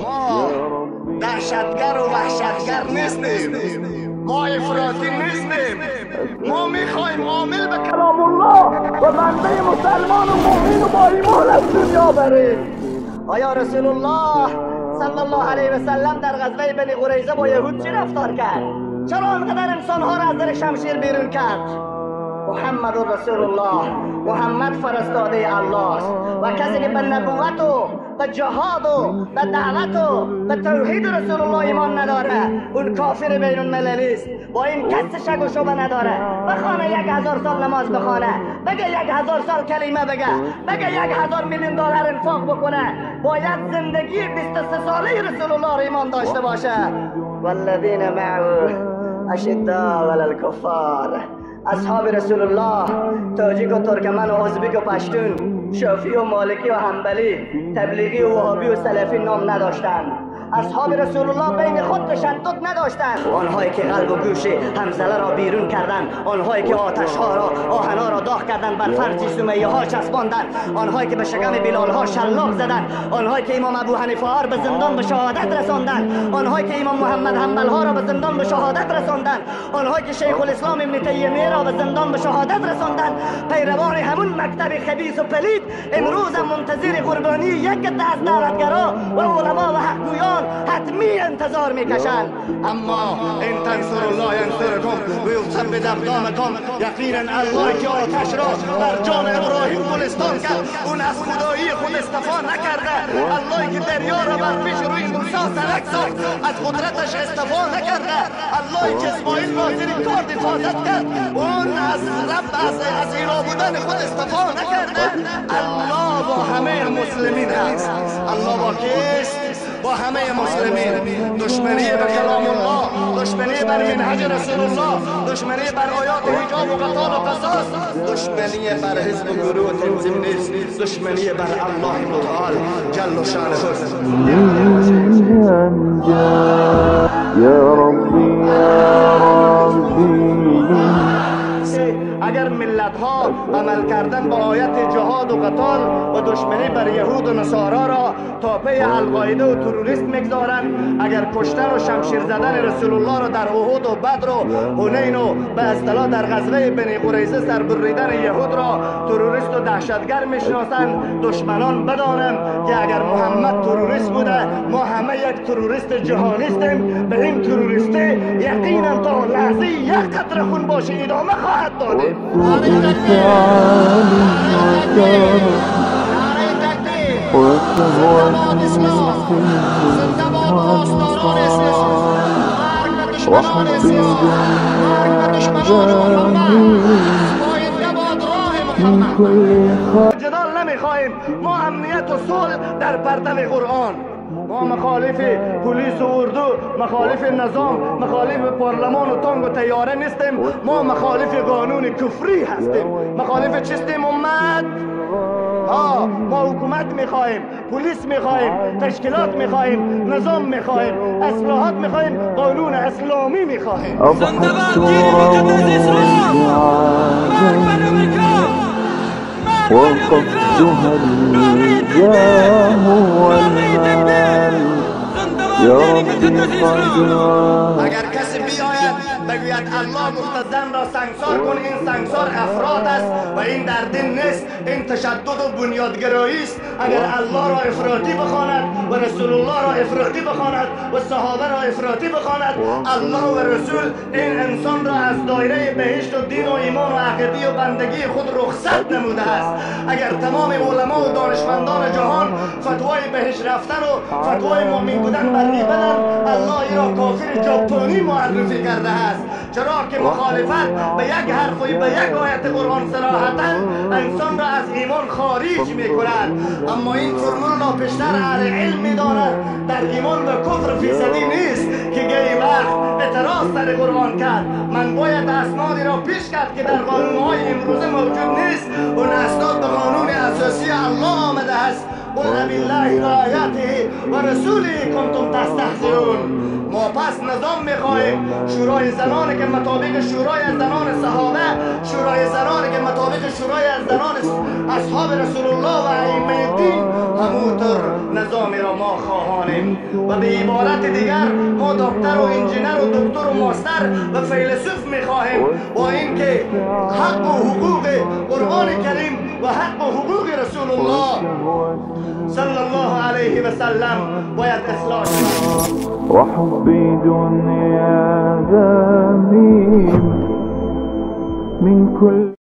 ما دهشتگر و وحشتگر نیستیم، ما افراطی نیستیم، ما میخوایم عامل به کلام الله و بنده مسلمان و مؤمن و با ایمان از دنیا بریم. آیا رسول الله صلی الله علیه و سلم در غزوه بنی قریظه با یهود چی رفتار کرد؟ چرا آنقدر انسانها را از در شمشیر بیرون کرد؟ محمد رسول الله، محمد فرستاده الله است و کسی که به نبوت و به جهاد و به دعوت و به توحید رسول الله ایمان نداره اون کافر بین المللی است. با این کس شک و شبه نداره. بخوانه 1000 سال نماز بخوانه، بگه 1000 سال کلمه بگه، بگه 1000 میلیون دلار انفاق بکنه، باید زندگی 23 ساله رسول الله رو ایمان داشته باشه. والذین معه اشداء علی الکفار. اصحاب رسول الله تاجیک و ترکمن و ازبک و پشتون، شافعی و مالکی و حنبلی، تبلیغی و وهابی و سلفی نام نداشتند. اصحاب رسول الله بین خود تشدد نداشتند. آنهایی که قلب و گوش حنظله را بیرون کردند، آنهایی که آتشها را آهنها را داغ کردند، بر فرج سمیه ها چسباندند، آنهایی که به شکم بلال ها شلاق زدند، آنهایی که امام ابو حنیفه ها را به زندان به شهادت رساندند، آنهایی که امام محمد حنبل ها را به زندان به شهادت رساندند، آنهایی که شیخ الاسلام ابن تیمیه را به زندان به شهادت رساندند، پیروان همون مکتب خبیث و پلید امروز هم منتظر قربانی یک عده از دعوتگرا و علما و حقگویان حتمی انتظار میکشند. اما ان تنصر الله ینصرکم و یثبت اقدامکم، یقینا الله که آتش را بر جان ابراهیم گلستان کرد اون از خدایی خود استفا نکرده. الله که دریا را بر پیش روی موسی سرک ساخت از قدرتش استفا نکرده. الله که اسماعیل را زیر کارد حفاظت کرد اون از رب از ایرا بودن خود استفا نکرده. الله با همه مسلمین هست. الله با کیست؟ با همه مسلمین. دشمنی به کلام الله، دشمنی بر منهج رسول الله، دشمنی بر آیات حجاب و قتال و قصاص، دشمنی بر حزب و گروه و تنظیم نیست، دشمنی بر الله متعال جل شانه. یا ربی یا ربی. اگر ملت ها عمل کردن با آیت جهاد و قتال و دشمنی بر یهود و نصارا را تا پی القاعده و تروریست میگذارند، اگر کشتن و شمشیر زدن رسول الله را در احد و بدر و حنین و به اصطلاح در غزوه بنی قریظه سر بریدن یهود را تروریست و دهشتگر میشناسند، دشمنان بدانند که اگر محمد تروریست بوده ما همه یک تروریست جهانی هستیم. به این تروریستی یقینا تا لحظه یک قطره خون باشه ادامه خواهد داد. جدال نمیخواهیم. ما امنیت و صلح در پرتو قرآن. ما مخالف پلیس و اردو، مخالف نظام، مخالف پارلمان و تانک و طیاره نیستیم. ما مخالف قانون کفری هستیم. مخالف چیستیم امت؟ ها، ما حکومت میخواهیم، پلیس میخواهیم، تشکیلات میخواهیم، نظام میخواهیم، اصلاحات میخواهیم، قانون اسلامی میخواهیم. زنده باد دین مقدس اسلام! مرگ بر امریکا! مرگ بر امریکا! نعره تکبیر! نعره تکبیر! زنده باد دین مقدس اسلام! اگر کسی بیاید بگوید الله گفته زن را سنگسار کن، این سنگسار افراد است و این در دین نیست، این تشدد و بنیادگرایی است. اگر الله را افراطی بخواند و رسول الله را افراطی بخواند و صحابه را افراطی بخواند، الله و رسول این انسان را از دایره بهشت و دین و ایمان و عقیده و بندگی خود رخصت نموده است. اگر تمام علما و دانشمندان جهان فتوای بهشت رفتن و فتوای مؤمن بودن بر این بدن، الله ای را کافر ژاپنی معرفی کرده است. چرا که مخالفت به یک حرف و به یک آیت قرآن صراحتا انسان را از ایمان خارج میکند. اما این فرمول را پیشتر اهل علم میداند در ایمان و کفر فیصدی نیست که گهی وقت اعتراض سر قرآن کرد. من باید اسنادی را پیش کرد که در قانونهای امروزه موجود نیست. اون اسناد به قانون اساسی الله آمده است. قل بالله و آیاته و رسوله کنتم تستهزئون. ما پس نظام میخواهیم، شورای زنان که مطابق شورای زنان صحابه، شورای زنان که مطابق شورای زنان اصحاب رسول الله و ائمه دین همونطور نظامی را ما خواهانیم. و به عبارت دیگر ما دکتر و انجینر و دکتر و ماستر و فیلسوف میخواهیم، با اینکه حق و حقوق قرآن کریم و حق و حقوق رسول الله صلی الله علیه و سلم باید اصلاح شود. وحبي دنيا ذميم من كل